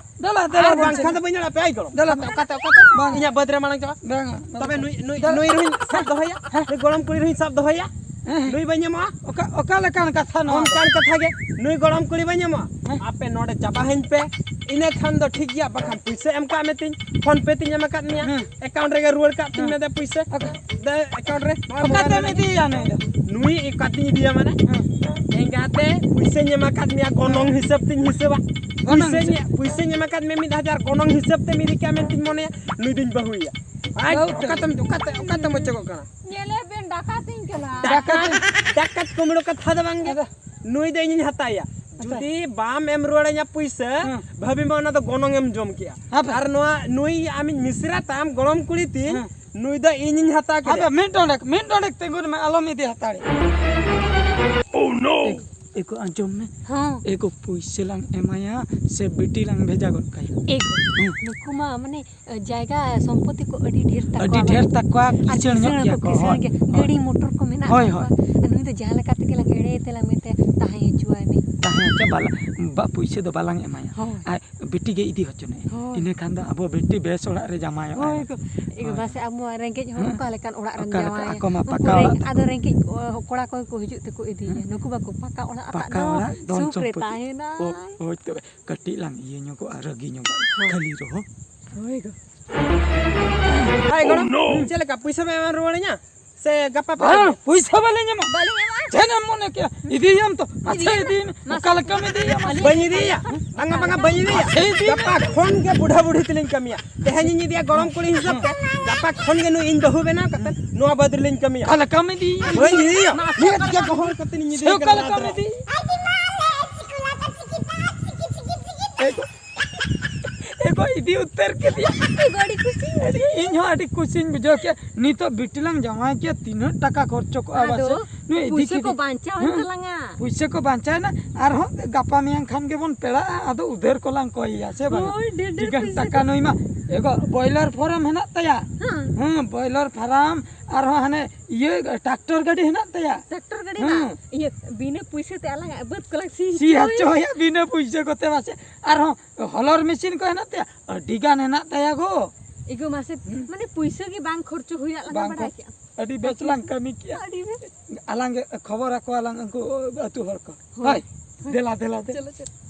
ᱫᱮᱞᱟ ᱟᱨ ᱵᱚᱱ ᱵᱟᱝᱠᱷᱟᱱ ᱪᱟᱞᱟᱜᱼᱟ᱾ ᱫᱚ ᱵᱟᱹᱧ ᱚᱲᱟᱜ ᱯᱮ, ᱟᱭ ᱜᱚᱲᱚᱢ᱾ ᱫᱮᱞᱟ᱾ ᱚᱠᱟᱛᱮ, ᱚᱠᱟᱛᱮ, ᱚᱠᱟᱛᱮ? ᱵᱟᱝ᱾ ᱤᱧᱟᱹᱜ ᱵᱟᱹᱫᱽ ᱨᱮ ᱢᱟᱲᱟᱝ ᱪᱟᱞᱟᱜ᱾ ᱵᱟᱝ᱾ ᱛᱚᱵᱮ ᱱᱩᱭ, ᱱᱩᱭ, ᱫᱮᱞᱟ᱾ ᱱᱩᱭ ᱨᱮᱦᱚᱸᱧ ᱥᱟᱵ ᱫᱚᱦᱚᱭᱟ᱾ ᱦᱮᱸ᱾ ᱱᱩᱭ ᱜᱚᱲᱚᱢ ᱠᱩᱲᱤ ᱨᱮᱦᱚᱸᱧ ᱥᱟᱵ ᱫᱚᱦᱚᱭᱟ᱾ ᱦᱮᱸ᱾ ᱱᱩᱭ ᱵᱟᱹᱧ ᱮᱢᱚᱜᱼᱟ᱾ ᱚᱠᱟ, ᱚᱠᱟ ᱞᱮᱠᱟᱱ ᱠᱟᱛᱷᱟ ᱱᱚᱣᱟ? ᱚᱱᱠᱟᱱ ᱠᱟᱛᱷᱟ ᱜᱮ᱾ ᱱᱩᱭ ᱜᱚᱲᱚᱢ ᱠᱩᱲᱤ ᱵᱟᱹᱧ ᱮᱢᱚᱜᱼᱟ᱾ ᱦᱮᱸ᱾ ᱟᱯᱮ ᱱᱚᱰᱮ ᱪᱟᱵᱟ ᱦᱟᱹᱧ ᱯᱮ᱾ ᱤᱱᱟᱹ ᱠᱷᱟᱱ ᱫᱚ ᱴᱷᱤᱠ ᱜᱮᱭᱟ, ᱵᱟᱠᱷᱟᱱ ᱯᱩᱭᱥᱟᱹ ᱮᱢ ᱠᱟᱜ ᱢᱮ ᱛᱤᱧ, PhonePe ᱛᱤᱧ ᱮᱢ ᱟᱠᱟᱫ ᱢᱮᱭᱟ᱾ ᱦᱮᱸ᱾ Account ᱨᱮᱜᱮ ᱨᱩᱣᱟᱹᱲ ᱠᱟᱜ ᱛᱤᱧ ᱦᱮᱸ᱾ ᱢᱮ ᱫᱮ ᱯᱩᱭᱥᱟᱹ᱾ ᱚᱠᱟ-, ᱫᱮ account ᱨᱮ᱾ ᱱᱚᱜᱼᱚᱭ ᱚᱠᱟᱛᱮᱢ mobile ᱨᱮ᱾ ᱤᱫᱤᱭᱮᱭᱟ ᱱᱩᱭ ᱫᱚ? ᱱᱩᱭ ᱚᱠᱟᱛᱤᱧ ᱤᱫᱤᱭᱟ ᱢᱟᱱᱮ? ᱦᱮᱸ᱾ ᱮᱸᱜᱟᱛᱮ, ᱯᱩᱭᱥᱟᱹᱧ ᱮᱢ ᱟᱠᱟᱫ ᱢᱮᱭᱟ, ᱜᱚᱱᱚᱝ ᱦᱤᱥᱟᱹᱵ ᱛᱤᱧ ᱦᱤᱥᱟᱹᱵᱟ᱾ ᱜᱚᱱᱚᱝ ᱯᱩᱭᱥᱟᱹᱧ, ᱦᱤᱥᱟᱹᱵ᱾ ᱯᱩᱭᱥᱟᱹᱧ ᱮᱢ ᱟᱠᱟᱫ ᱢᱮᱭᱟ ᱢᱤᱫ ᱦᱟᱡᱟᱨ, ᱜᱚᱱᱚᱝ ᱦᱤᱥᱟᱹᱵ ᱛᱮᱢ ᱤᱫᱤ ᱠᱟᱜ ᱢᱮᱱᱛᱤᱧ ᱢᱚᱱᱮᱭᱟ, ᱱᱩᱭ ᱫᱩᱧ ᱵᱟᱹᱦᱩᱭᱮᱭᱟ᱾ ᱟᱡ ᱵᱟᱹᱦᱩ ᱛᱮ᱾ ᱚᱠᱟᱛᱮᱢ, ᱚᱠᱟᱛᱮ, ᱚᱠᱟᱛᱮᱢ ᱚᱪᱚᱜᱚᱜ ᱠᱟᱱᱟ? ᱧᱮᱞᱮ ᱵᱮᱱ, ᱰᱟᱠᱟᱛᱤᱧ ᱠᱟᱱᱟ᱾ ᱰᱟᱠᱟᱛ, ᱰᱟᱠᱟᱛ ᱠᱩᱢᱵᱽᱲᱩ ᱠᱟᱛᱷᱟ ᱫᱚ ᱵᱟᱝ ᱜᱮ᱾ ᱟᱫᱚ ᱱᱩᱭ ᱫᱚ ᱤᱧᱤᱧ ᱦᱟᱛᱟᱣᱮᱭᱟ᱾ ᱟᱪᱪᱷᱟ᱾ ᱡᱩᱫᱤ ᱵᱟᱢ ᱮᱢ ᱨᱩᱣᱟᱹᱲᱟᱹᱧᱟ ᱯᱩᱭᱥᱟᱹ, ᱦᱮᱸ᱾ ᱵᱷᱟᱹᱵᱤ ᱢᱟ ᱚᱱᱟ ᱫᱚ ᱜᱚᱱᱚᱝ ᱮᱢ ᱡᱚᱢ ᱠᱮᱜᱼᱟ᱾ ᱦᱟᱯᱮ᱾ ᱟᱨ ᱱᱚᱣᱟ ᱱᱩᱭ ᱟᱢᱤᱡ ᱢᱤᱥᱨᱟ ᱛᱟᱢ, ᱜᱚᱲᱚᱢ ᱠᱩᱲᱤ ᱛᱤᱧ, ᱦᱮᱸ᱾ ᱱᱩᱭ ᱫᱚ ᱤᱧᱤᱧ ᱦᱟᱛᱟᱣ ᱠᱮᱫᱮᱭᱟ᱾ ᱦᱟᱯᱮ, ᱢᱤᱫ ᱰᱚᱸᱰᱮᱠ, ᱢᱤᱫ ᱰᱚᱸᱰᱮᱠ ᱛᱤᱸᱜᱩᱱ ᱢᱮ, ᱟᱞᱚᱢ ᱤᱫᱤ ᱦᱟᱛᱟᱲᱮᱭᱟ᱾ Oh no! ᱮ, ᱮ ᱜᱚ, ᱟᱸᱡᱚᱢ ᱢᱮ᱾ ᱦᱚᱸ᱾ ᱮ ᱜᱚ, ᱯᱩᱭᱥᱟᱹ ᱞᱟᱝ ᱮᱢᱟᱭᱟ ᱥᱮ ᱵᱤᱴᱤ ᱞᱟᱝ ᱵᱷᱮᱡᱟ ᱜᱚᱫ ᱠᱟᱭᱟ? ᱮ ᱜᱚ, ᱦᱮᱸ᱾ ᱱᱩᱠᱩ ᱢᱟ ᱢᱟᱱᱮ ᱡᱟᱭᱜᱟ ᱥᱚᱢᱯᱚᱛᱤ ᱠᱚ ᱟᱹᱰᱤ ᱰᱷᱮᱨ ᱛᱟᱠᱚᱣᱟ ᱟᱹᱰᱤ ᱵᱟᱵᱟ᱾ ᱰᱷᱮᱨ ᱛᱟᱠᱚᱣᱟ, ᱟᱨ ᱠᱤᱥᱟᱹᱬ ᱧᱚᱜ ᱠᱤᱥᱟᱹᱬ ᱜᱮᱭᱟ ᱦᱚᱸᱠᱚ ᱠᱚ, ᱠᱤᱥᱟᱹᱬ ᱦᱳᱭ, ᱜᱮᱭᱟ᱾ ᱦᱳᱭ᱾ ᱜᱟᱹᱰᱤ ᱢᱚᱴᱚᱨ ᱠᱚ ᱢᱮᱱᱟᱜ ᱦᱳᱭ, ᱛᱟᱠᱚᱣᱟ᱾ ᱦᱳᱭ᱾ ᱟᱨ ᱱᱩᱭ ᱫᱚ ᱡᱟᱦᱟᱸ ᱞᱮᱠᱟ ᱛᱮᱜᱮ ᱞᱟᱝ ᱮᱲᱮᱭᱮ ᱛᱮᱞᱟᱝ ᱢᱮᱛᱟᱭᱟ, ᱛᱟᱦᱮᱸ ᱦᱚᱪᱚᱣᱟᱭ ᱢᱮ᱾ ᱛᱟᱦᱮᱸ ᱦᱚᱪᱚ ᱵᱟᱞᱟ-, ᱵᱟ, ᱯᱩᱭᱥᱟᱹ ᱫᱚ ᱵᱟᱞᱟᱝ ᱮᱢᱟᱭᱟ᱾ ᱦᱳᱭ᱾ ᱟᱡ ᱵᱤᱴᱤ ᱜᱮ ᱤᱫᱤ ᱦᱚᱪᱚ ᱱᱟᱭ᱾ ᱦᱳᱭ᱾ ᱤᱱᱟᱹ ᱠᱷᱟᱱ ᱫᱚ ᱟᱵᱚ ᱵᱤᱴᱤ ᱵᱮᱥ ᱚᱲᱟᱜ ᱨᱮ ᱡᱟᱶᱟᱭᱚᱜᱼᱟᱭ᱾ ᱦᱳᱭ ᱜᱚ-, ᱮ ᱜᱚ, ᱦᱳᱭ᱾ ᱢᱟᱥᱮ ᱟᱵᱚ ᱨᱮᱸᱜᱮᱡ ᱦᱚᱲ ᱦᱮᱸ᱾ ᱚᱠᱟ ᱞᱮᱠᱟᱱ ᱚᱲᱟᱜ ᱨᱮᱢ ᱚᱠᱟ ᱞᱮᱠᱟ ᱡᱟᱶᱟᱭᱟ? ᱟᱠᱚ ᱢᱟ ᱩᱱᱠᱩ ᱯᱟᱠᱟ ᱨᱮᱸᱜᱮᱡ, ᱚᱲᱟᱜ ᱟᱫᱚ ᱛᱟᱠᱚ᱾ ᱨᱮᱸᱜᱮᱡ ᱠᱚᱲᱟ ᱠᱚᱜᱮ ᱠᱚ ᱦᱤᱡᱩᱜ ᱛᱮᱠᱚ ᱤᱫᱤᱭᱟ᱾ ᱦᱮᱸ᱾ ᱱᱩᱠᱩ ᱵᱟᱠᱚ ᱯᱟᱠᱟ ᱚᱲᱟᱜ ᱟᱠᱟᱫ ᱯᱟᱠᱟ ᱫᱚ᱾ ᱚᱲᱟᱜ, ᱫᱷᱚᱱ ᱥᱩᱠ ᱨᱮ ᱥᱚᱢᱯᱚᱛᱤ᱾ ᱛᱟᱦᱮᱱᱟ᱾ ᱳ, ᱦᱳᱭ ᱛᱚᱵᱮ᱾ ᱠᱟᱹᱴᱤᱡ ᱞᱟᱝ ᱤᱭᱟᱹ ᱧᱚᱜᱚᱜᱼᱟ, ᱨᱟᱹᱜᱤ ᱧᱚᱜᱚᱜᱼᱟ᱾ ᱦᱳᱭ᱾ ᱠᱷᱟᱹᱞᱤ ᱨᱮᱦᱚᱸ᱾ ᱦᱳᱭ ᱜᱚ᱾ ᱦᱳᱭ ᱜᱚ᱾ Oh no! ᱪᱮᱫ ᱞᱮᱠᱟ, ᱯᱩᱭᱥᱟᱹ ᱯᱮ ᱮᱢ ᱨᱩᱣᱟᱹᱲᱟᱹᱧᱟ ᱥᱮ ᱜᱟᱯᱟ ᱯᱮ ᱵᱟᱝ, ᱮᱢᱟ? ᱯᱩᱭᱥᱟ ᱵᱟᱞᱮ ᱧᱟᱢᱟ᱾ ᱵᱟᱞᱮ ᱧᱟᱢᱟ᱾ ᱪᱮᱫ ᱮᱢ ᱢᱚᱱᱮ ᱠᱮᱭᱟ? ᱤᱫᱤᱭᱟᱢ ᱛᱚ᱾ ᱢᱟᱥᱮ ᱤᱫᱤᱭᱮᱢ᱾ ᱤᱫᱤᱭᱮᱢ᱾ ᱢᱟᱥᱮ᱾ ᱚᱠᱟ ᱞᱮᱠᱟᱢ ᱤᱫᱤᱭᱟ? ᱢᱟᱥᱮ᱾ ᱵᱟᱹᱧ ᱤᱫᱤᱭᱟ᱾ ᱵᱟᱝᱟ, ᱵᱟᱝᱟ, ᱵᱟᱹᱧ ᱤᱫᱤᱭᱟ᱾ ᱢᱟᱥᱮ ᱤᱫᱤᱭᱮᱢ᱾ ᱜᱟᱯᱟ ᱠᱷᱚᱱ ᱜᱮ ᱵᱩᱰᱷᱟᱹ ᱵᱩᱰᱷᱤ ᱛᱮᱞᱤᱧ ᱠᱟᱹᱢᱤᱭᱟ᱾ ᱛᱮᱦᱮᱧ ᱤᱧ ᱤᱫᱤᱭᱟ ᱜᱚᱲᱚᱢ ᱠᱩᱲᱤ ᱦᱤᱥᱟᱹᱵ ᱛᱮ, ᱜᱟᱯᱟ ᱠᱷᱚᱱ ᱜᱮ ᱱᱩᱭ ᱤᱧ ᱵᱟᱹᱦᱩ ᱵᱮᱱᱟᱣ ᱠᱟᱛᱮ ᱱᱚᱣᱟ ᱵᱟᱹᱫᱽ ᱨᱮᱞᱤᱧ ᱠᱟᱹᱢᱤᱭᱟ᱾ ᱚᱠᱟ ᱞᱮᱠᱟᱢ ᱤᱫᱤᱭᱟ? ᱵᱟᱹᱧ ᱤᱫᱤᱭᱟ᱾ ᱢᱟᱥᱮ᱾ ᱱᱤᱭᱟᱹ ᱜᱮ ᱜᱚᱦᱚᱲ ᱠᱟᱛᱮ ᱤᱧ ᱥᱮ ᱤᱫᱤᱭᱟ ᱚᱠᱟ ᱠᱟᱱᱟ ᱞᱮᱠᱟᱢ ᱟᱫᱚ᱾ ᱤᱫᱤᱭᱟ? ᱮ ᱜᱚ, ᱤᱫᱤ ᱩᱛᱟᱹᱨ ᱠᱮᱫᱮᱭᱟ᱾ ᱤᱧ ᱦᱚᱸ ᱟᱹᱰᱤ ᱠᱩᱥᱤᱧ ᱵᱩᱡᱷᱟᱹᱣ ᱠᱮᱫᱟ᱾ ᱱᱤᱛᱚᱜ ᱵᱤᱴᱤ ᱞᱟᱝ ᱡᱟᱶᱟᱭ ᱠᱮᱫᱮᱭᱟ, ᱛᱤᱱᱟᱹᱜ ᱴᱟᱠᱟ ᱠᱷᱚᱨᱪᱚ ᱠᱚᱜᱼᱟ ᱟᱫᱚ ᱯᱟᱥᱮ᱾ ᱱᱩᱭ ᱤᱫᱤ ᱯᱩᱭᱥᱟᱹ ᱠᱚ ᱠᱮᱫᱮᱭᱟ᱾ ᱵᱟᱧᱪᱟᱣᱮᱱ ᱦᱮᱸ, ᱛᱟᱞᱟᱝᱟ᱾ ᱯᱩᱭᱥᱟᱹ ᱠᱚ ᱵᱟᱧᱪᱟᱣᱮᱱᱟ᱾ ᱟᱨᱦᱚᱸ ᱜᱟᱯᱟ ᱢᱮᱭᱟᱝ ᱠᱷᱟᱱ ᱜᱮᱵᱚᱱ ᱯᱮᱲᱟᱜᱼᱟ, ᱟᱫᱚ ᱩᱫᱷᱟᱹᱨ ᱠᱚᱞᱟᱝ ᱠᱚᱭᱮᱭᱟ, ᱥᱮ ᱵᱟᱝ? ᱦᱳᱭ, ᱰᱷᱮᱨ ᱰᱷᱮᱨ ᱴᱷᱤᱠᱟᱹᱱ ᱯᱩᱭᱥᱟᱹ ᱴᱟᱠᱟ ᱠᱚ᱾ ᱱᱩᱭ ᱢᱟ ᱮᱜᱚ, ᱵᱚᱭᱞᱟᱨ ᱯᱷᱟᱨᱟᱢ ᱦᱮᱱᱟᱜ ᱛᱟᱭᱟ᱾ ᱦᱮᱸ᱾ ᱦᱮᱸ, ᱵᱚᱭᱞᱟᱨ ᱯᱷᱟᱨᱟᱢ, ᱟᱨᱦᱚᱸ ᱦᱟᱱᱮ ᱤᱭᱟᱹ ᱴᱨᱟᱠᱴᱚᱨ ᱜᱟᱹᱰᱤ ᱦᱮᱱᱟᱜ ᱛᱟᱭᱟ᱾ ᱴᱨᱟᱠᱴᱚᱨ ᱜᱟᱹᱰᱤ ᱦᱮᱸ᱾ ᱦᱮᱱᱟᱜ? ᱤᱭᱟᱹ, ᱵᱤᱱᱟᱹ ᱯᱩᱭᱥᱟᱹ ᱛᱮ ᱟᱞᱟᱝ ᱵᱟᱹᱫᱽ ᱠᱚᱞᱟᱝ ᱥᱤ ᱥᱤ ᱦᱚᱪᱚᱭᱟ᱾ ᱦᱚᱪᱚᱭᱟ ᱵᱤᱱᱟᱹ ᱯᱩᱭᱥᱟᱹ ᱠᱚᱛᱮ ᱢᱟᱥᱮ᱾ ᱟᱨᱦᱚᱸ ᱦᱚᱞᱚᱨ ᱢᱮᱥᱤᱱ ᱠᱚ ᱦᱮᱱᱟᱜ ᱛᱟᱭᱟ, ᱟᱹᱰᱤ ᱜᱟᱱ ᱦᱮᱱᱟᱜ ᱛᱟᱭᱟ ᱜᱚ᱾ ᱮᱜᱚ ᱢᱟᱥᱮ, ᱦᱩᱸ᱾ ᱢᱟᱱᱮ ᱯᱩᱭᱥᱟᱹ ᱜᱮ ᱵᱟᱝ ᱠᱷᱚᱨᱪᱚ ᱦᱩᱭᱩᱜ ᱞᱟᱝ ᱵᱟᱝ ᱵᱟᱰᱟᱭ ᱠᱷᱚᱨᱪ-, ᱠᱮᱜᱼᱟ᱾ ᱟᱹᱰᱤ ᱵᱮᱥ ᱞᱟᱝ ᱠᱟᱹᱢᱤ ᱠᱮᱜᱼᱟ᱾ ᱟᱹᱰᱤ ᱵᱮᱥ᱾ ᱟᱞᱟᱝ ᱜᱮ ᱠᱷᱚᱵᱚᱨ ᱟᱠᱚᱣᱟᱞᱟᱝ ᱩᱱᱠᱩ ᱟᱹᱛᱩ ᱦᱚᱲ ᱠᱚ᱾ ᱦᱳᱭ᱾ ᱦᱳᱭ, ᱫᱮᱞᱟ, ᱫᱮᱞᱟ, ᱫᱮᱞᱟ᱾ ᱪᱚᱞᱚ, ᱪᱚᱞᱚ᱾